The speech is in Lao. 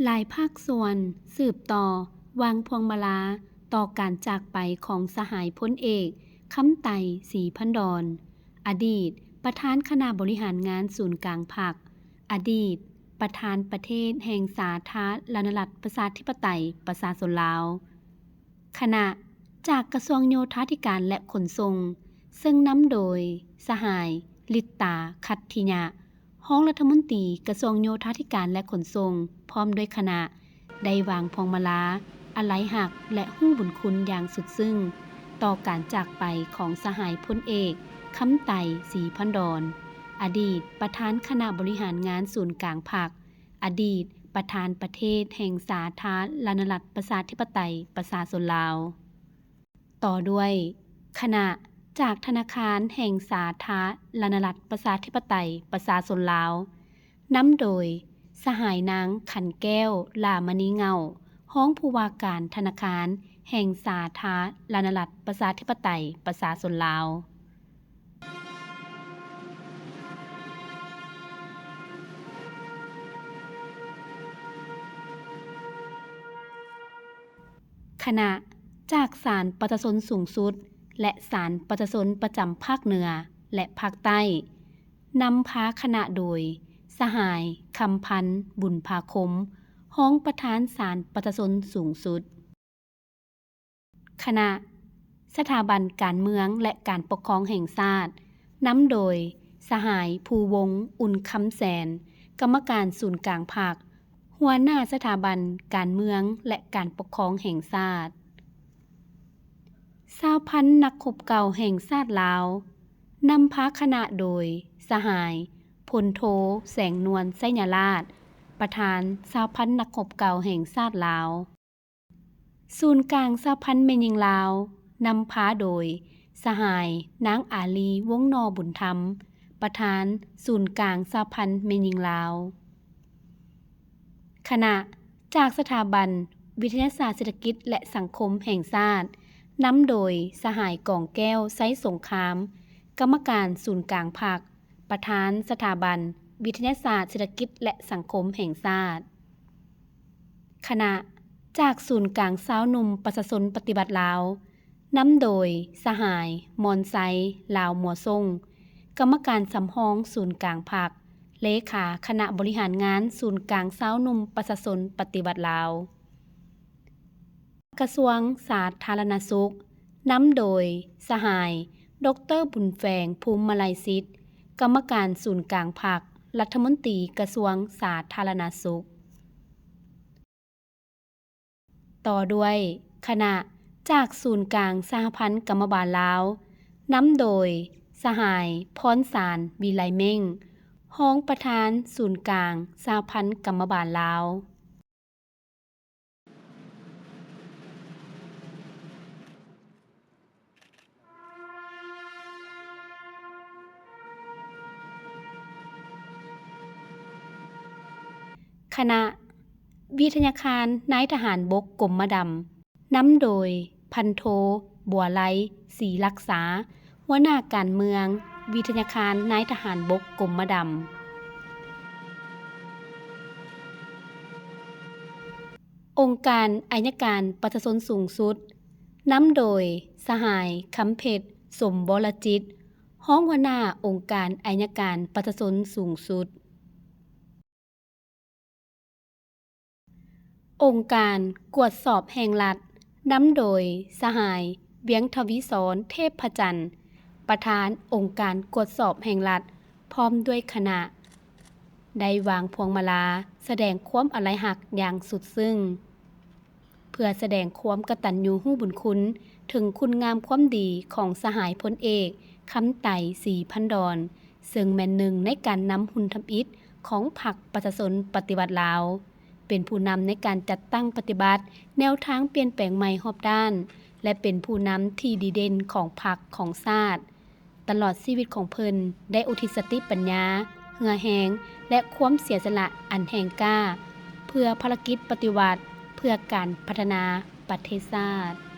ຫຼາຍພາກສ່ວນສືບຕໍ່ວາງພວງມາລາຕໍ່ການຈາກໄປຂອງສະຫາຍພົນເອກ ຄຳໄຕ ສີພັນດອນ ອະດີດປະທານຄະນະບໍລິຫານງານສູນກາງພັກ, ອະດີດປະທານປະເທດແຫ່ງສາທາລະນະລັດປະຊາທິປະໄຕປະຊາຊົນລາວ. ຄະນະຈາກກະຊວງໂຍທາທິການ ແລະ ຂົນສົ່ງ, ເຊິ່ງນຳໂດຍສະຫາຍ ລິດຕາ ຂັດທິຍະ, ຮອງລັດຖະມົນຕີກະຊວງໂຍທາທິການ ແລະ ຂົນສົ່ງ, ພ້ອມດ້ວຍຄະນະ ໄດ້ວາງພວງມາລາອາໄລຮັກ ແລະ ຮູ້ບຸນຄຸນຢ່າງສຸດຊຶ້ງຕໍ່ການຈາກໄປຂອງສະຫາຍພົນເອກ ຄຳໄຕ ສີພັນດອນ, ອະດີດປະທານຄະນະບໍລິຫານງານສູນກາງພັກ, ອະດີດປະທານປະເທດແຫ່ງສາທາລະນະລັດປະຊາທິປະໄຕປະຊາຊົນລາວ. ຕໍ່ດ້ວຍຄະນະຈາກທະນາຄານແຫ່ງສາທາລະນະລັດປະຊາທິປະໄຕປະຊາຊົນລາວ, ນຳໂດຍສະຫາຍນາງ ຂັນແກ້ວ ຫຼ້າມະນີເຫງົ້າ, ຮອງຜູ້ວ່າການທະນາຄານແຫ່ງສາທາລະນະລັດປະຊາທິປະໄຕປະຊາຊົນລາວ. ຄະນະຈາກສານປະຊາຊົນສູງສຸດ ແລະ ສານປະຊາຊົນປະຈຳພາກເໜືອ ແລະ ພາກໃຕ້, ນຳພາຄະນະໂດຍ ສະຫາຍ ຄຳພັນ ບຸນພາຄົມ, ຮອງປະທານສານປະຊາຊົນສູງສຸດ. ຄະນະສະຖາບັນການເມືອງ ແລະ ການປົກຄອງແຫ່ງຊາດ, ນຳໂດຍ ສະຫາຍ ພູວົງ ອຸ່ນຄຳແສນ, ກຳມະການສູນກາງພັກ, ຫົວໜ້າສະຖາບັນການເມືອງ ແລະ ການປົກຄອງແຫ່ງຊາດ. ສະຫະພັນນັກຮົບເກົ່າແຫ່ງຊາດລາວ, ນຳພາຄະນະໂດຍ ສະຫາຍ ພົນໂທ ແສງນວນ ໄຊຍະລາດ, ປະທານສະຫະພັນນັກຮົບເກົ່າແຫ່ງຊາດລາວ. ສູນກາງສະຫະພັນແມ່ຍິງລາວ, ນຳພາໂດຍ ສະຫາຍ ນາງ ອາລີ ວົງໜໍ່ບຸນທຳ, ປະທານສູນກາງສະຫະພັນແມ່ຍິງລາວ. ຄະນະຈາກສະຖາບັນວິທະຍາສາດເສດຖະກິດ ແລະ ສັງຄົມແຫ່ງຊາດ, ນຳໂດຍ ສະຫາຍ ກອງແກ້ວ ໄຊສົງຄາມ, ກຳມະການສູນກາງພັກ, ປະທານສະຖາບັນວິທະຍາສາດເສດຖະກິດ ແລະ ສັງຄົມແຫ່ງຊາດ. ຄະນະຈາກສູນກາງຊາວໜຸ່ມປະຊາຊົນປະຕິວັດລາວ, ນຳໂດຍ ສະຫາຍ ມອນໄຊ ລາວມົວຊົງ, ກຳມະການສຳຮອງສູນກາງພັກ, ເລຂາຄະນະບໍລິຫານງານສູນກາງຊາວໜຸ່ມປະຊາຊົນປະຕິວັດລາວ. ກະຊວງສາທາລະນະສຸກ, ນຳໂດຍ ສະຫາຍ ດອກເຕີ ບຸນແຝງ ພູມມະໄລສິດ, ກຳມະການສູນກາງພັກ, ລັດຖະມົນຕີກະຊວງສາທາລະນະສຸກ. ຕໍ່ດ້ວຍຄະນະຈາກສູນກາງສະຫະພັນກຳມະບານລາວ, ນຳໂດຍ ສະຫາຍ ພອນສານ ວິໄລເມັ້ງ, ຮອງປະທານສູນກາງສະຫະພັນກຳມະບານລາວ. ຄະນະວິທະຍາຄານນາຍທະຫານບົກກົມມະດຳ, ນຳໂດຍ ພັນໂທ ບົວໄລ ສີລັກສາ, ຫົວໜ້າການເມືອງວິທະຍາຄານນາຍທະຫານບົກກົມມະດຳ. ອົງການໄອຍະການປະຊາຊົນສູງສຸດ, ນຳໂດຍ ສະຫາຍ ຄຳເພັດ ສົມວໍລະຈິດ, ຮອງຫົວໜ້າອົງການໄອຍະການປະຊາຊົນສູງສຸດ. ອົງການກວດສອບແຫ່ງລັດ, ນຳໂດຍ ສະຫາຍ ວຽງທະວີສອນ ເທບພະຈັນ, ປະທານອົງການກວດສອບແຫ່ງລັດ, ພ້ອມດ້ວຍຄະນະ ໄດ້ວາງພວງມາລາສະແດງຄວາມອາໄລຮັກຢ່າງສຸດຊຶ້ງ ເພື່ອສະແດງຄວາມກະຕັນຍູຮູ້ບຸນຄຸນເຖິງຄຸນງາມຄວາມດີຂອງສະຫາຍພົນເອກ ຄຳໄຕ ສີພັນດອນ, ເຊິ່ງແມ່ນໜຶ່ງໃນການນຳຮຸ່ນທຳອິດຂອງພັກປະຊາຊົນປະຕິວັດລາວ, ເປັນຜູ້ນຳໃນການຈັດຕັ້ງປະຕິບັດແນວທາງປ່ຽນແປງໃໝ່ຮອບດ້ານ ແລະ ເປັນຜູ້ນຳທີ່ດີເດັ່ນຂອງພັກຂອງຊາດ. ຕະຫຼອດຊີວິດຂອງເພິ່ນໄດ້ອຸທິດສະຕິປັນຍາ, ເຫື່ອແຮງ ແລະ ຄວາມເສຍສະຫຼະອັນແຮງກ້າ ເພື່ອພາລະກິດປະຕິວັດ, ເພື່ອການພັດທະນາປະເທດຊາດ.